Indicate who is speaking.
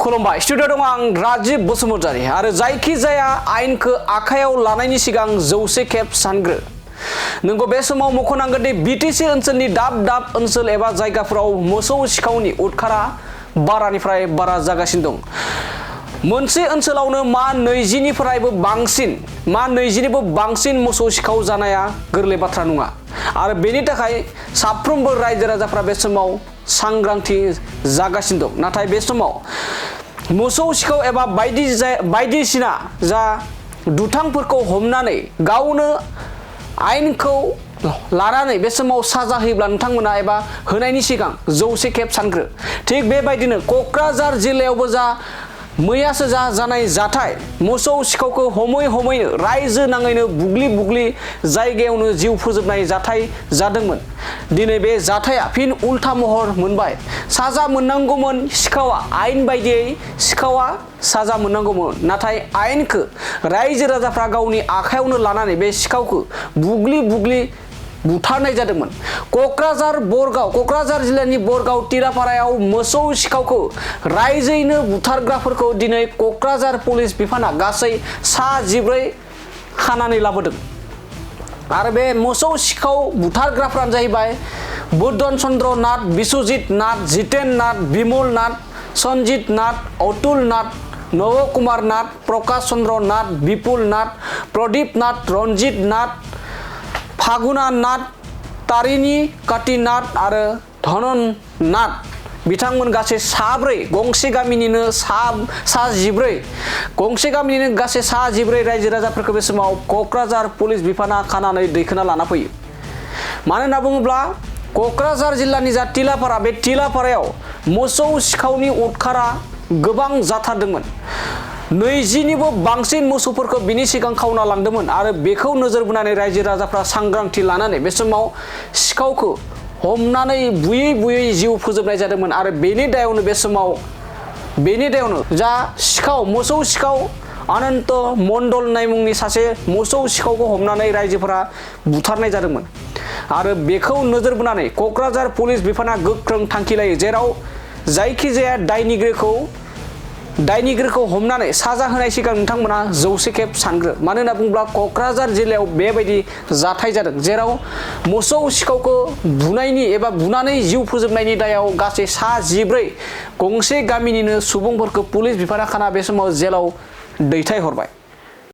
Speaker 1: खुलुमबाय स्टुडियो दं आं राजीब बसुमतारी आरो जायखि जाया आयेनखौ आखायाव लानायनि सिगां 100 खेब सानग्रो नोंगौ बे समाव मख'नांगोन दि बिटिसि ओनसोलनि दाब दाब ओनसोल एबा जायगाफोराव मोसौ सिखावनि उदखारा बारानिफ्राय बारा जागासिनो दं मोनसे ओनसोलावनो मा 20 निफ्रायबो बांसिन मोसौ सिखाव जानाया गोरलै बाथ्रा नङा आरो बेनि थाखाय साफ्रोमबो रायजो राजाफ्रा बे समाव सांग्रांथि जागासिनो दं नाथाय बे समाव मोसौ सिखाव एबा बायदिसिना जा दुथांफोरखौ हमनानै गावनो आयेनखौ लानानै बे समाव साजा होयोब्ला नोंथांमोना एबा होनायनि सिगां 100 खेब सानग्रो थिग बेबायदिनो क'क्राझार जिल्लायावबो जा मैयासो जानाय जाथाय मोसौ सिखावखौ हमैनो रायजो नाङैनो बुग्लि जायगायावनो जिउ फोजोबनाय जाथाय जादोंमोन दिनै बे जाथाया फिन उल्था महर मोनबाय साजा मोननांगौमोन सिखावा आयेन बायदियै सिखावा साजा मोननांगौमोन नाथाय आयेनखौ रायजो राजाफ्रा गावनि आखायावनो लानानै बे सिखावखौ बुग्लि बुथारनाय जादोंमोन क'क्राझार जिल्लानि बरगाव टिरापारायाव मोसौ सिखावखौ रायजोयैनो बुथारग्राफोरखौ दिनै क'क्राझार पुलिस बिफाना गासै सा 14 खानानै लाबोदों आरो बे मोसौ सिखाव बुथारग्राफ्रानो जाहैबाय बुद्धन चन्द्र नाथ बिश्वजित नाथ जितेन नाथ बिमल नाथ सन्जित नाथ अतुल नाथ नव कुमार नाथ प्रकाश चन्द्र नाथ विपुल नाथ प्रदीप नाथ रंजित नाथ फागुना नाथ तारिणी काटी नाथ आरो धनन नाथ बिथांमोन गासै 4 गंसे गामिनिनो सा 14 गंसे गामिनिनो गासै सा 14 रायजो राजाफोरखौ बे समाव क'क्राझार पुलिस बिफाना खानानै दैखोना लाना फैयो मानो होनना बुङोब्ला क'क्राझार जिल्लानि जा टिलापारा बे टिलापारायाव मोसौ सिखावनि उदखारा गोबां जाथारदोंमोन 20 निबो बांसिन मोसौफोरखौ बिनि सिगां खावना लांदोंमोन आरो बेखौ नोजोर बोनानै रायजो राजाफ्रा सांग्रांथि लानानै बे समाव सिखावखौ हमनानै बुयै जिउ फोजोबनाय जादोंमोन आरो बेनि दायावनो जा सिखाव मोसौ सिखाव अनन्त मण्डल होननाय मुंनि सासे मोसौ सिखावखौ हमनानै रायजोफोरा बुथारनाय जादोंमोन आरो बेखौ नोजोर बोनानै क'क्राझार पुलिस बिफाना गोख्रों थांखि लायो जेराव जायखिजाया दायनिगिरिखौ हमनानै साजा होनाय सिगां नोंथांमोना 100 खेब सानग्रो मानो होनना बुङोब्ला क'क्राझार जिल्लायाव बेबायदि जाथाय जादों जेराव मोसौ सिखावखौ बुनानै जिउ फोजोबनायनि दायाव गासै सा 14 गंसे गामिनिनो सुबुंफोरखौ पुलिस बिफाना खाना बे समाव जेलाव दैथायहरबाय।